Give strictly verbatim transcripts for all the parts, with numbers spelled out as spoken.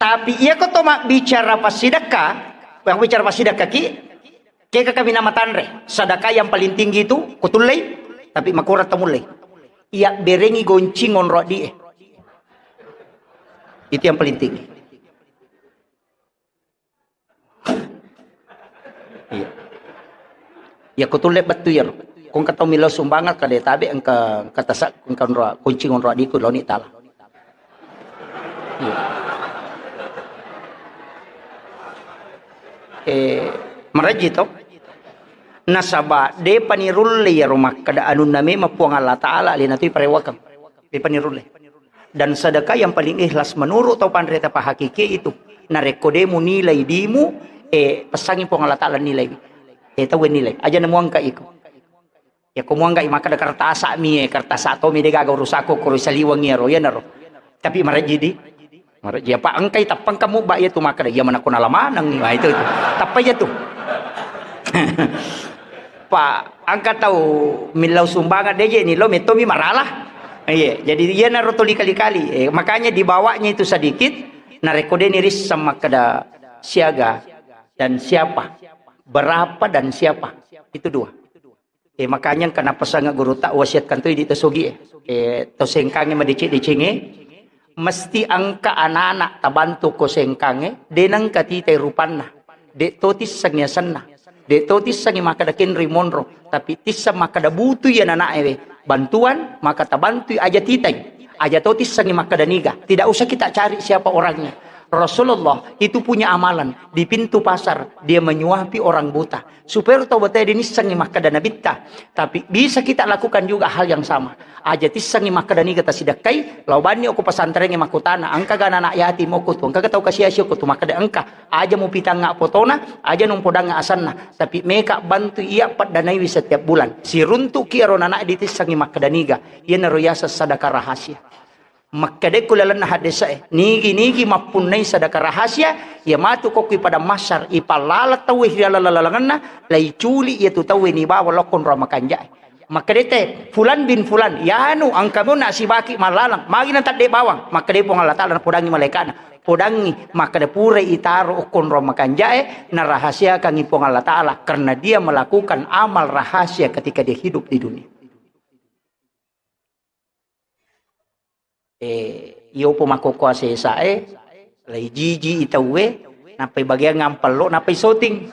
Tapi iya ko to mabbicara passidekka, mabbicara passidekka ki, kega kami nama tanre, sedekah yang paling tinggi itu kutullei, tapi makurang to mullei. Iya berengi goncing onro addi e. Itu yang paling tinggi. Iya. Iya, ko tulle bettu iyaro. Ko engka tau millau sumbangan, kada tabe engka, engka tasa, engka onro, kuncing onro addiku laoni tala. Iya. Eh, maraji to. Nasaba depa nirulle iyaro makkeda anunna memang Puang Allah Taala, alena tu parewakeng. Depa nirulle. Dan sedekah yang paling ikhlas menurut tau panrita pahakiki itu. Narekko de munilai dimu, eh, pesangi Puang Allah Taala nilai. Eh, tau nilai. Aja namuangka iko. Ya ko muangka i makkeda kertasa mi, eh, kertasa to mi de gaga urusakku ko saliweng iyaro, iyanaro. Tapi maraji di. Maraji apa engkai tappang kamu ba iya tu makkeda, iya manakko nala maneng. Wah, itu, itu. Tappa iya tu. Pak, engka tau millau sumbangan de je ni lo metto mi marala. Iya, jadi iyanaro tuli kali-kali. Eh, makanya dibawanya itu sedikit, narekko de nirisseng makkeda siaga dan siapa, berapa dan siapa. Itu dua. Eh, makanya engka napesanga guru tak wasiatkan tu idi to sogi e. Eh, to sengkange madeceng-decengnge, mesti engka anak-anak tabantu ko sengkange, de nengka titai rupanna. De to tissengi asenna. De to tissengi makkeda kenri monro, tapi tisseng makkeda butu iya anak-anak ewe. Bantuan, maka tabantui aja titai. Aja to tissengi makkeda niga. Tidak usah kita cari siapa orangnya. Rasulullah itu punya amalan di pintu pasar, dia menyuapi orang buta. Supaya tau botede nissengngi makkeda nabitta. Tapi bisa kita lakukan juga hal yang sama. Aja tissengngi makkeda niga tasidekkai, lao banni okko pesantrengnge makkutana, engkaga anak yatim okko tu, engkaga tau kasiasi okko tu, makkeda engka. Aja mupitangnga fotona, aja numpodangnga asenna. Tapi meka bantu iya peddanaiwi setiap bulan. Siruntuki ero anak ditissengngi makkeda niga. Iyanaro yaseng sedekah rahasia. Makkedekku lalenna haddese'e, nigi-nigi mappunnai sedekah rahasia, iya matu ko kui padang mahsyar, ipallala tauwe ri laleng-lalengenna, laiculi iya tu tauwe nibawa lokko onrong makanja'e. Makkedete, "Fulan bin Fulan, yanu engka mona sibaki mallalang, magi natedde bawang?" Makkede Puang Allah Taala napodangi malaika'na, "Podangi, makkede purai itaro okko onrong makanja'e, narahasiakangi Puang Allah Taala, karena dia melakukan amal rahasia ketika dia hidup di dunia." Eh, iyo po makkokkoe asesae, lai jiji i tauwe, nappai bagiang ngampello, nappai soting.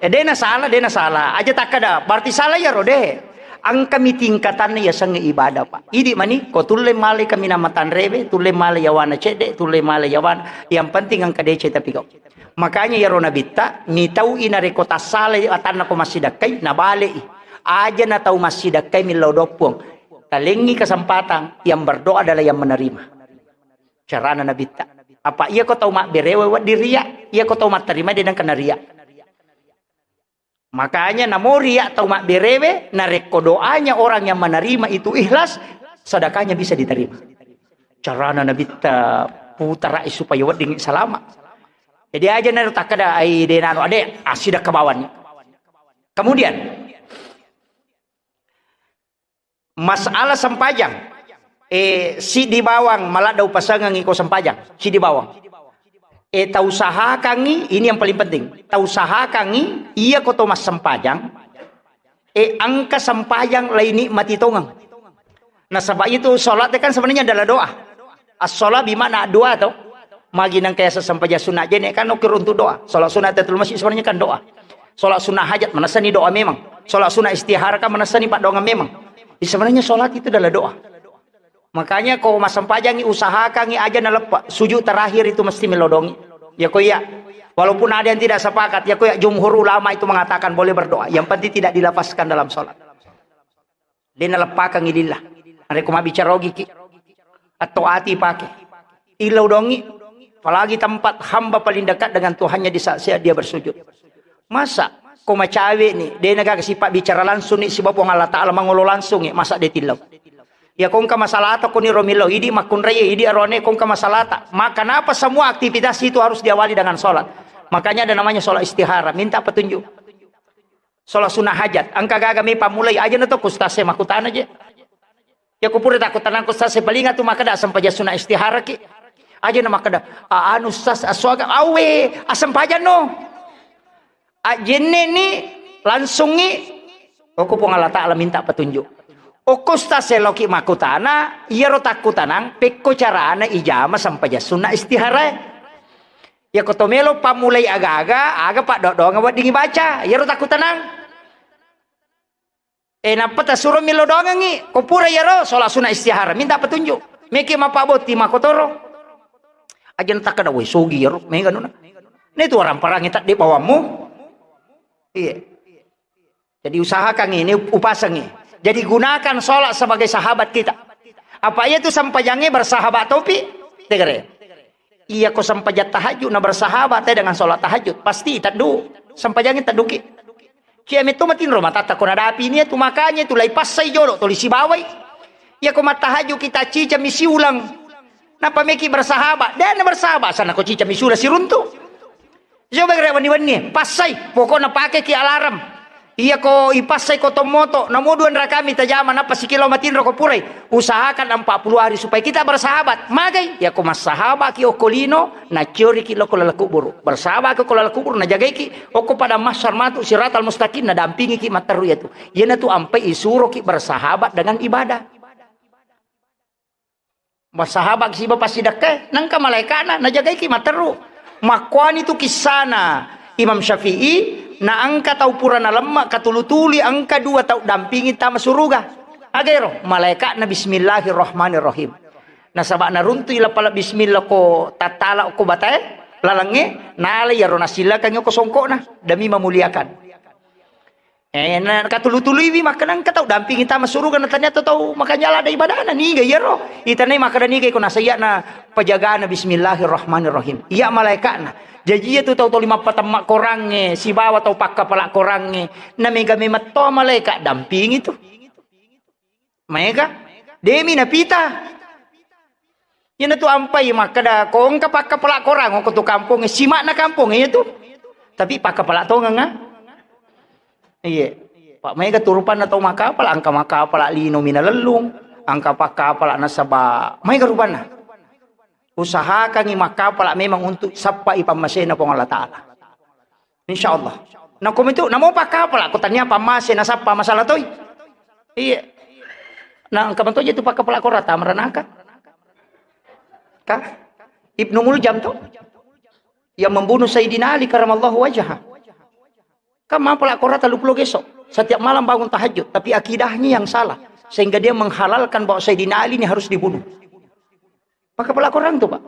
Eh, de na salah, de na salah. Aja takkada, berarti salah iyaro, de. Engkami tingkatanna yasengnge ibadah, Pak. Idi mani, ko tulle male kaminang matanrewe, tulle male yawana cedde, tulle male yawana. Yang penting engka deceng tapi kau. Makanya iyaro nabitta, mitau'i narekko tassalai atanna ko massidakkai, nabale'i. Aja na tau massidakkai millau doang Puang. Talengngi kesempatan, yang berdoa adalah yang menerima. Carana nabitta. Apa iya ko tau mabberewe wedding ria, iya ko tau matterima de nengka naria. Makanya namo ria tau mabberewe, narekko doanya orang yang menerima itu ikhlas, sedekahnya bisa diterima. Carana nabitta putarai supaya wedding salama. Jadi aja naro takkada ai de nano ade, asidakka bawani. Kemudian masalah sempajang, eh, sidi bawang maladda upasangangi ko sempajang, sidi bawang. Eh, tausahakangi, ini yang paling penting. Tausahakangi, iya ko to massempajang, eh, engka sempajang lai nikmati tongeng. Nasaba itu salat kan sebenarnya adalah doa. As-shalah bimakna doa to. Magi nengka yaseng sempajang sunat jenek kan ukir untuk doa. Salat sunat tahiyatul masjid sebenarnya kan doa. Salat sunat hajat manessani doa memang. Salat sunat istihara kan manessani paddoangan memang. Jadi sebenarnya salat itu adalah doa. Makanya ko massempajangi usahakangi aja naleppa. Sujud terakhir itu mesti melodongi. Ya ko iya. Walaupun ada yang tidak sepakat, ya ko iya jumhur ulama itu mengatakan boleh berdoa. Yang penting tidak dilafazkan dalam salat. De naleppakangi lillah. Narekko mabbicara ogiki, atau ati pake. Illau dongi, apalagi tempat hamba paling dekat dengan Tuhannya di saat-saat dia bersujud. Masa ko macawe ni, de nagaga sipa bicara langsung ni siba Puang Allah Ta'ala mangolo langsung ni, masa de tillau. Ya kongka masalata koni romillau, idi makkunrai, idi arone kongka masalata. Maka napa semua aktivitas itu harus diawali dengan sholat. Makanya ada namanya sholat istihara, minta petunjuk. Sholat sunnah hajat. Engka gaga mi pammulai aja na to, ku ustaz e makkutana je. Iya ko pura takko tanang ko sase palinga tu makkeda sempajang sunna istihara ki. Aja na makkeda, "A-, anu Ustaz, aswaga awe, asempajang no." Ajjenne' ni, langsungngi, okko Puang Allah Ta'ala minta petunjuk. Okko Ustaz, seloki makkutana, iyaro takkutanang, pekko carana ijama sempajang sunna istiharae. Iyako to melo pammulai aga-aga, aga paddoang weddingngi baca, iyaro takkutanang. Eh, nappa tasuro millau doangengngi. Ko pura iyaro, sholat sunna istihara, minta petunjuk. Meki mappabotti makkotoro. Aja' takkeda, "Woi, sogi iyaro, mega nuna." Netu waramparangngi tadde bawammu. Iya. Jadi usahakan ini, upasangi. Jadi gunakan sholat sebagai sahabat kita. Apa iya tu sempajangnge bersahabat topi? Tegere. Iya ko sempajang tahajud na bersahabat te dengan sholat tahajud, pasti taddu. Sempajangnge tadduki. Cia metto matinro matatta ko nadapi ini tu, makanya tu lai passai jolo tuli sibawai. Iya ko mattahajud kita cica misi ulang. Napa meki bersahabat? Dan bersahabat sana ko cica misi ulang siruntu. Coba gere wenni-wenni, passai, pokokna pakeki alarm. Iya ko ipassai ko tommoto, namo dua rakami tajama, nappa sikilo matinro ko purai. Usahakan empat puluh hari supaya kita bersahabat. Magai, iya ko massahabaki okko lino, nacioriki lo ko laleng kuburu. Bersahabaki ko laleng kuburu, najagaiki, okko pada mahsyar matu siratal mustaqim, nadampingiki matteru iya tu. Iyana tu ampai isuroki bersahabat dengan ibadah. Massahabak siba passidekkae, nengka malaeka'na najagaiki matteru. Makkuani tu kissana Imam Syafi'i, na engka tau pura nalemma katulu-tuli, engka dua tau dampingi tama suruga. Agero, malaeka'na bismillahirrahmanirrahim. Nasaba naruntui lapala bismillah ko tattala ko batae, lalengnge, nalai iyaro nasilakangngi ko songkokna, demi memuliakan. Eh, na katulu-tuluiwi makkeda engka tau dampingi tama suruga, na tania tau makanja lada ibadana, niga iyaro? Itanai makkeda niga iko nasaiya na pajagana bismillahirrahmanirrahim. Iya malaeka'na. Jaji iya tu tau toli mappatemma korangnge sibawa tau pakkapala korangnge. Na mega memetto malaeka dampingi tu. Maega? Demi napita. Iyana tu ampai makkeda, ko engka pakkapala korang, ko tu kampongnge, sima'na kampongnge iya tu. Tapi pakkapala tongeng, ah. Iya. Pak maega tu rupanna tau makkapala, engka makkapala lino minalellung, engka pakkapala nasaba maega rupanna. Usahakangi makkapala memang untuk sappai pammasena Puang Allah Ta'ala. Insya Allah. Nako mitu, namo pakkapala, ko tania pammase nasappa masalah toi. Iya. Nah, engka matoja tu pakkapala korata meranaka. Ka? Ibnu Muljam tu. Yang membunuh Sayyidina Ali karamallahu wajhah. Kan mapala korata tellu pulo geso. Setiap malam bangun tahajud, tapi akidahnya yang salah. Sehingga dia menghalalkan bahwa Sayyidina Ali ini harus dibunuh. Pakkapala korang tu, Pak.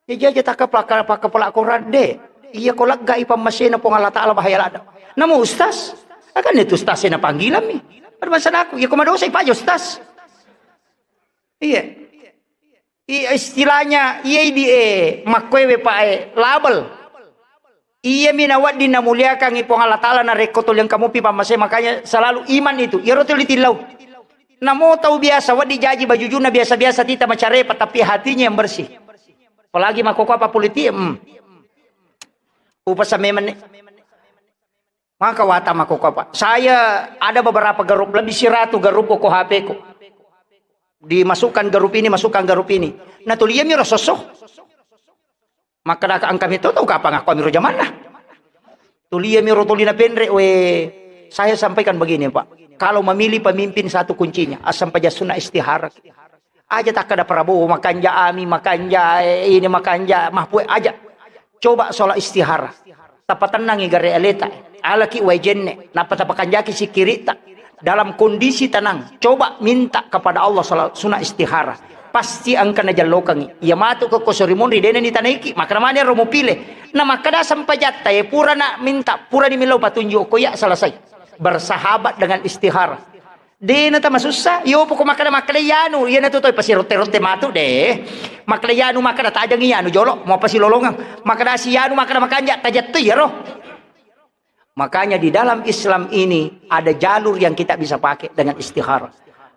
Jaji aja takka paka-, pakkapala korang, de. Iya ko laggai pammasena Puang Allah Ta'ala bahaya ladda. Namo ustaz? Akan itu ustaz na panggilanmi. Pada masa aku, iya ko madosa ipaja ustaz. Iya. Iya istilahnya, iya idi, eh, makkoewe, Pak, eh, label. Iyami nawedding namuliakangngi Puang Allah Ta'ala narekko tuli engka mupi pammasena, makanya selalu iman itu. Iyaro tuli tillau. Namo tau biasa wedding jaji bajujunna biasa-biasa tita macarepa, tapi hatinya yang bersih. Apalagi makkokkoe apa politik, hmm. Upasa memang ni. Maka wata makkokkoe apa. Saya ada beberapa grup, lebih siratu grup ko H P-ku. Dimasukkan grup ini, masukkan grup ini. Nah, tuli iyami ro sosso. Makkadaka engka mito tau kapang akko amiro jamanna. Tuli iyami ro tuli napenre, we, saya sampaikan begini, Pak. Kalau memilih pemimpin satu kuncinya, assampajang sunna istihara. Aja takkada Prabowo makanja, Ami makanja, eh, ini makanja, Mahfud aja. Coba sholat istihara. Tapatennangi gare aleta. Alaki wae jenne, nappa tapakanjaki sikkiritta. Dalam kondisi tenang, coba minta kepada Allah salat sunat istihara. Pasti engka najallokangi. Iya matu ke kosori monri dena ni tanaiki, makkada mani ro mupile. Na makkada sempajatta, eh, pura na minta, pura ni millau patunjuk ko iya selesai. Bersahabat dengan istihara. Dena tamasussa, yo poko makkada, makkada iyanu, iyana tu toi pasirotte-rotte matu de. Makkada iyanu, makkada tajang iyanu jolo, mau pasilolongang. Makkada si iyanu, makkada makanja, tajattui iyaro. Makanya di dalam Islam ini ada jalur yang kita bisa pakai dengan istihara.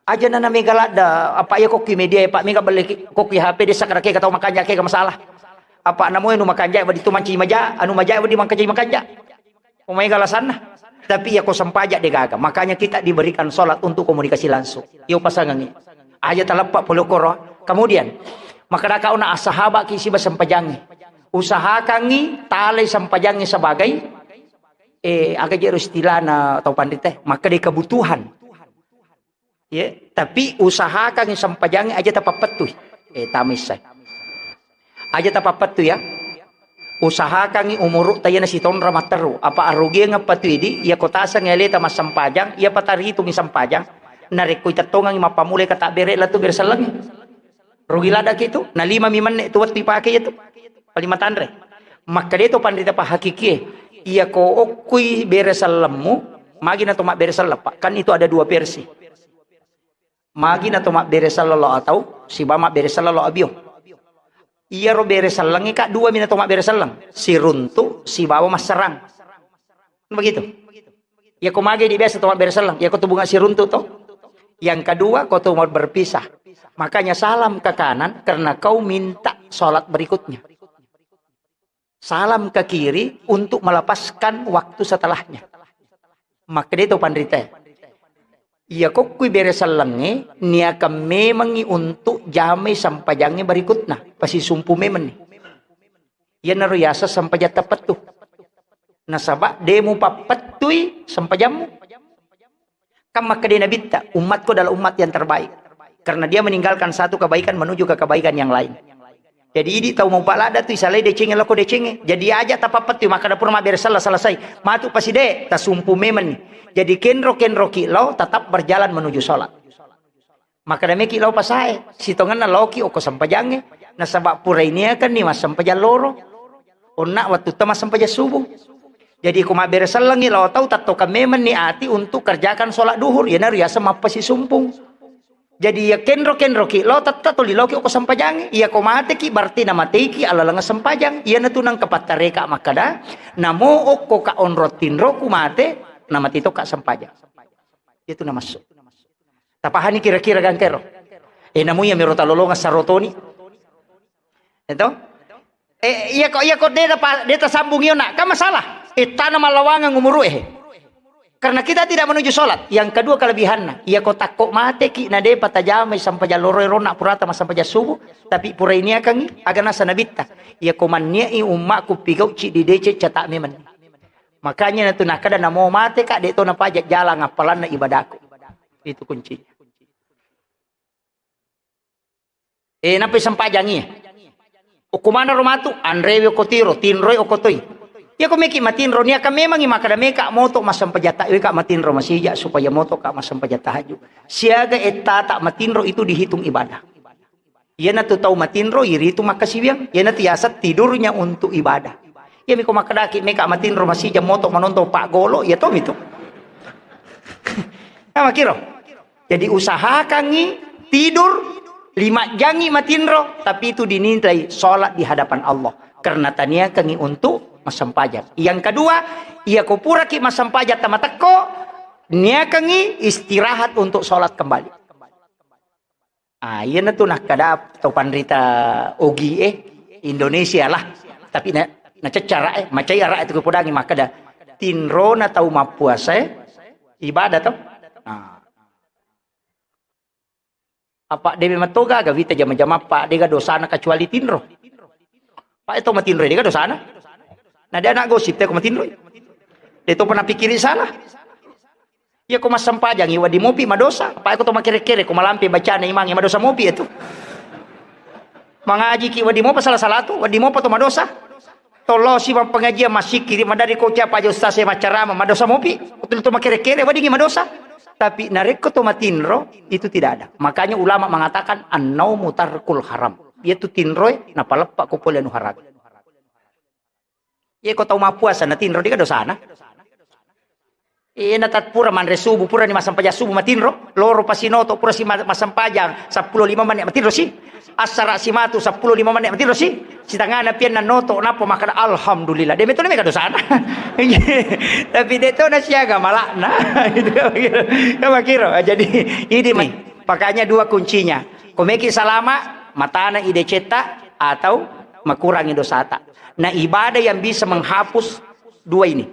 Aja nana mega ladda, apa ya kokki media ya, Pak, mega beli ki-, kokki H P desa kada kega tau makanja kega masalah. Apa namu anu makanja wadi tu manci maja, anu maja wadi makanja makanja. Omai galasanna. Tapi iya ko sempajang de gaga. Makanya kita diberikan sholat untuk komunikasi langsung. Iyo pasangangi. Aja taleppa pole koro. Kemudian, maka daka ona assahabaki siba sempajangi. Usahakangi talai sempajangi sebagai, eh, aga jero istilahna tau panrita, maka de kebutuhan. Ya, tapi usahakangi sempajangi aja tapappettui. Eh, tamissai. Aja tapappettui ya. Usahakangi umuru tayana sitonra matteru. Apa arugiang apa tu idi, iya ko taseng aleta massempajang, iya pataritungi sempajang. Narekko itettongangi mappamulai katabbere la tu bere sellengi. Rugi ladaki tu, na lima mi menne tu wettu ipake iya tu. Paling matanre. Makkeda to panrita pahakikie, iya ko okkui bere sellemmu, magi na to mabbere selleng, Pak. Kan itu ada dua versi. Magi na to mabbere selleng lo atau sibawa mabbere selleng lo abio. Iyaro bere sellengnge, Kak, dua mi na to mabbere selleng. Siruntu sibawa masserang. Begitu. Iya ko mage di biasa to mabbere selleng, iya ko tu bunga siruntu to. Yang kedua, kau tu mau berpisah. Makanya salam ke kanan karena kau minta sholat berikutnya. Salam ke kiri untuk melepaskan waktu setelahnya. Makkeda to panrita. Iya kokkui bere sellengnge, niakan memangi untuk jamai sempajangnge berikutna. Pasisumpu memanni. Iyanaro yaseng sempajang tapettu. Nasaba de mupappettui sempajammu. Kan makkeda Nabitta, "Umatku adalah umat yang terbaik." Karena dia meninggalkan satu kebaikan menuju ke kebaikan yang lain. Jadi idi tau mau palada tu isalai decengnge lako decengnge. Jadi aja tapappettui, makkeda pura mabbere selleng selesai. Matu paside, tasumpu memanni. Jadi kenro-kenroki lao tetap berjalan menuju sholat. Makkeda meki lao pasae, sitongenna laoki okko sempajangnge, nasaba purai niakanni massempajang loro. Onna wattutta massempajang subuh. Jadi ko mabbere sellengngi lao tau, tattokang memanni ati untuk kerjakan sholat duhur, iyanaro yaseng mappasisumpung. Jadi iya kenro-kenroki lao tetta toli laoki okko sempajangnge. Iya ko mateki berarti namateiki alaleng sempajang. Iyanatu nengka pattareka makkeda, namo okko ka onrong tinroku mate, namate tokka sempajang. Itu namassu. Tapahani kira-kira gangkero? Eh, namu iya miro talolonga sarotoni. Eto? Eh, iya ko, iya ko de ta pa-, de tasambung iyo nak, kan masalah. Eh, tana malawangeng umuru eh. Karena kita tidak menuju sholat. Yang kedua kelebihanna, iya ko takko mateki na de patajamai sampajang loro ronna purata masampajang subuh, tapi pura iniakangi aga nasa nabitta. Iya ko manniai ummaku pigau cidi deceng cata memang. Makanya natu nakada namo mate ka de to napaja jalan appalanna ibadaku. Itu kuncinya. Eh, nappai sempajangi. Okko manaro matu, anrewe okko tiro, tinroi okko toi. Iya ko meki matinro, niaka memangi makkada meka moto massempajang ta-, weka matinro masija supaya moto ka massempajang tahajud. Siaga ettata matinro itu dihitung ibadah. Iyanatu tau matinro, iritu makkasiwiang. Iyanatu yaseng tidurnya untuk ibadah. Iyami ko makkedaki meka matinro masija moto manontong paggolo, iya tomi tu. Nah, makiro. Jadi usahakangi tidur lima jangi matinro, tapi itu dinilai sholat di hadapan Allah. Karena taniakangi untuk massempajang. Yang kedua, iya ko puraki massempajang tamatekko, niakangi istirahat untuk sholat kembali. Ah, iyanatu nakkada to panrita ogi e, Indonesia lah. Tapi na, naceccara e, macai ara e tu podangi makkada, tinrona tau mappuasa e, ibadah to. Ah. Apa de memang toga ga wita jama-jama pa de ga dosana kecuali tinro. Pa e to matinro de ga dosana. Na de anak gosip te ko matinro. De to pernah pikiri salah. Iya ko massempajangi wedding mopi madosa, apa ko to makere-kere ko malampe bacana imangnge madosa mopi itu. Mangajiki wedding mopa salah-salah tu, wedding mopa to madosa. Tollo si mappengajian masikiri madari ko ucap aja ustaz saya macarama madosa mopi. Betul to makere-kere wedding madosa. Tapi narekko to matinro itu tidak ada. Makanya ulama mengatakan annaumu tarkul haram. Yaitu tinroe napaleppa ko pole anu haram. Iya ko tau mappuasa na tinro de ga dosana. Iya na tat pura manre subuh, pura ni massempajang subuh matinro, loro pasinoto pura si ma-, massempajang seppulo lima menit matinro si. Assara si matu seppulo lima menit matinro si. Sitangana pian na noto napa makkada alhamdulillah. De metto mega dosana. Tapi de to na siaga malakna. Gitu kan makiro. Kan makiro. Jadi ini mai. Makanya dua kuncinya. Ko meki salama, matana ide cetta atau makurangi dosata. Nah, ibadah yang bisa menghapus dua ini.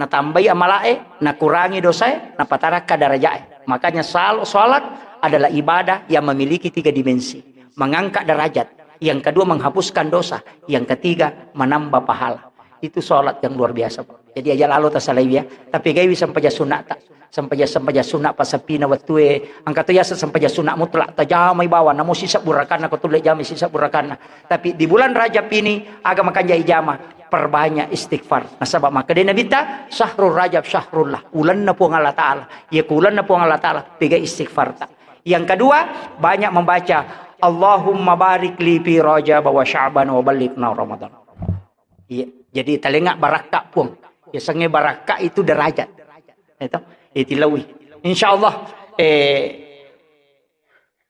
Natambai amalae, nakurangi dosae, napatarakka darajae. Makanya sal-, salat adalah ibadah yang memiliki tiga dimensi. Mengangkat derajat, yang kedua menghapuskan dosa, yang ketiga menambah pahala. Itu salat yang luar biasa, Pak. Jadi aja lalo tasalai ya. Tapi gaiwi sempajang sunat tak. Sempajang, sempajang sunat pasapina wettue. Engka to yaseng sempajang sunat mutlak, tajamai bawang, namo sisa burakanna, ko tulle jamai sisa burakanna. Tapi di bulan Rajab ini, aga makanja ijama, perbanyak istighfar. Nasaba makkeda Nabitta, "Syahrul Rajab syahrullah." Ulenna Puang Allah Ta'ala. Iya ku ulenna Puang Allah Ta'ala, pega istighfar ta. Yang kedua, banyak membaca, "Allahumma barik li fi Rajab wa Sya'ban wa ballighna Ramadan." Iya, jadi talenga barakka Puang. Yasengnge barakka itu derajat. Itu, itu lawi. Insya Allah, eh,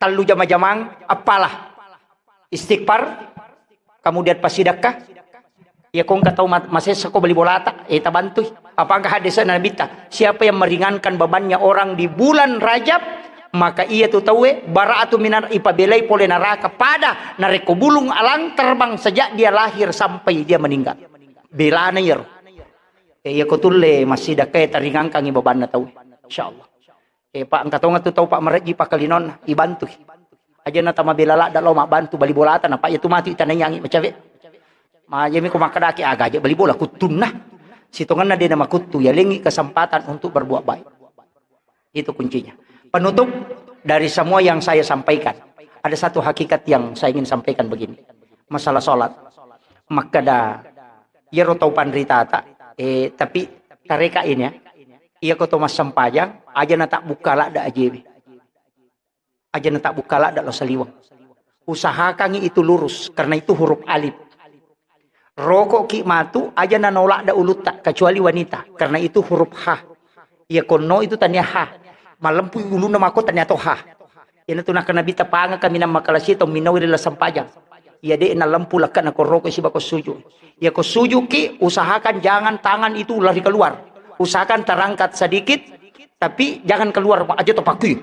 tellu jama-jamang, apalah. Istighfar, kemudian pasidakka. Ya, ko engka tau ma-, masessa ko bali bolata, eh, tabantui. Apa engka hadis Nabitta, siapa yang meringankan bebannya orang di bulan Rajab, maka ia tu tauwe bara'atu minar, ipabelai pole neraka pada narekko bulung alang terbang sejak dia lahir sampai dia meninggal. Belana iyaro. Eh, iya ko tulle massidakka taringangkangi bebanna tau. Insyaallah. Eh, Pak, engka tonga tu tau, Pak, marejji pakkalinonna, ibantui. Aja na tama bela ladda lao mabbantu bali bolata, na, Pak, iya tu matu itanaiyangi macawe. Ma, iya mi ko makkedaki aga aja bali bola kuttunna. Sitongenna de na makuttu, ya lengi kesempatan untuk berbuat baik. Itu kuncinya. Penutup dari semua yang saya sampaikan, ada satu hakikat yang saya ingin sampaikan begini. Masalah salat. Makkeda, iyaro tau panritata, eh, tapi tareka ini ya. Iya ko to massempajang, aja na tak buka ladda ajewe. Aja na tak buka ladda lo saliweng. Usahakangi itu lurus, karena itu huruf alif. Rokok ki matu, aja na nolak da ulutta, kecuali wanita, karena itu huruf ha. Iya konno itu tania ha. Malempu ulunna mako tania to ha. Ina tu nakkeda Nabitta, panga kaminang makalasi tau minnawi ri lasempajang. Iya de na lempu lakka na koroko siba ko suju. Iya ko suju ki, usahakan jangan tangan itu lari keluar. Usahakan terangkat sedikit, tapi jangan keluar aja to pakui.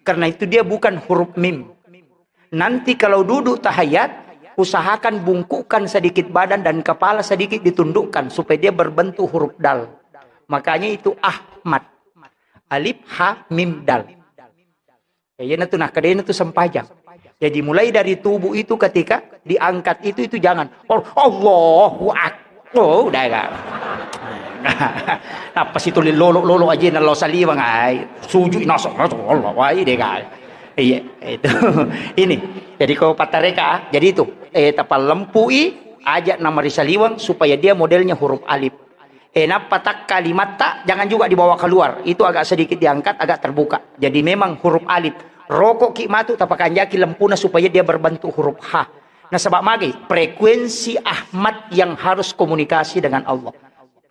Karena itu dia bukan huruf mim. Nanti kalau duduk tahiyat, usahakan bungkukkan sedikit badan dan kepala sedikit ditundukkan supaya dia berbentuk huruf dal. Makanya itu Ahmad. Alif, ha, mim, dal. Ya, iya na tu nakkeda na tu sempajang. Jadi mulai dari tubuh itu ketika diangkat itu, itu jangan. Oh, Allahu Akbar. Oh, udah enggak. Apa situ lolo-lolo aja na lo saliweng ai. Suju nasok, nasok, Allah, wai deh, guys. Iya, itu. Ini. Jadi ko pattareka, jadi itu. Eh, tapallempui aja na marisaliweng supaya dia modelnya huruf alif. Eh, nappa tak kalimatta jangan juga dibawa keluar. Itu agak sedikit diangkat, agak terbuka. Jadi memang huruf alif. Rokok ki matu tapakanjaki lempuna supaya dia berbentuk huruf ha. Nasaba magi frekuensi Ahmad yang harus komunikasi dengan Allah.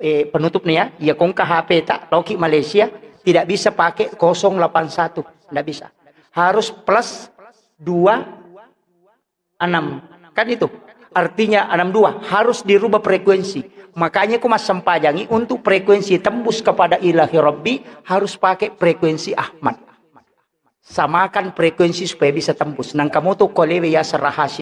Eh, penutup nih ya, ya kongka H P tak, loki Malaysia, tidak bisa pakai kosong delapan satu, tidak bisa. Harus plus dua enam. Kan itu. Artinya enam dua harus dirubah frekuensi. Makanya ku massempajangi untuk frekuensi tembus kepada Ilahi Rabbi harus pakai frekuensi Ahmad. Samakan frekuensi supaya bisa tembus. Nang kamu tuh kolewe ya serahasi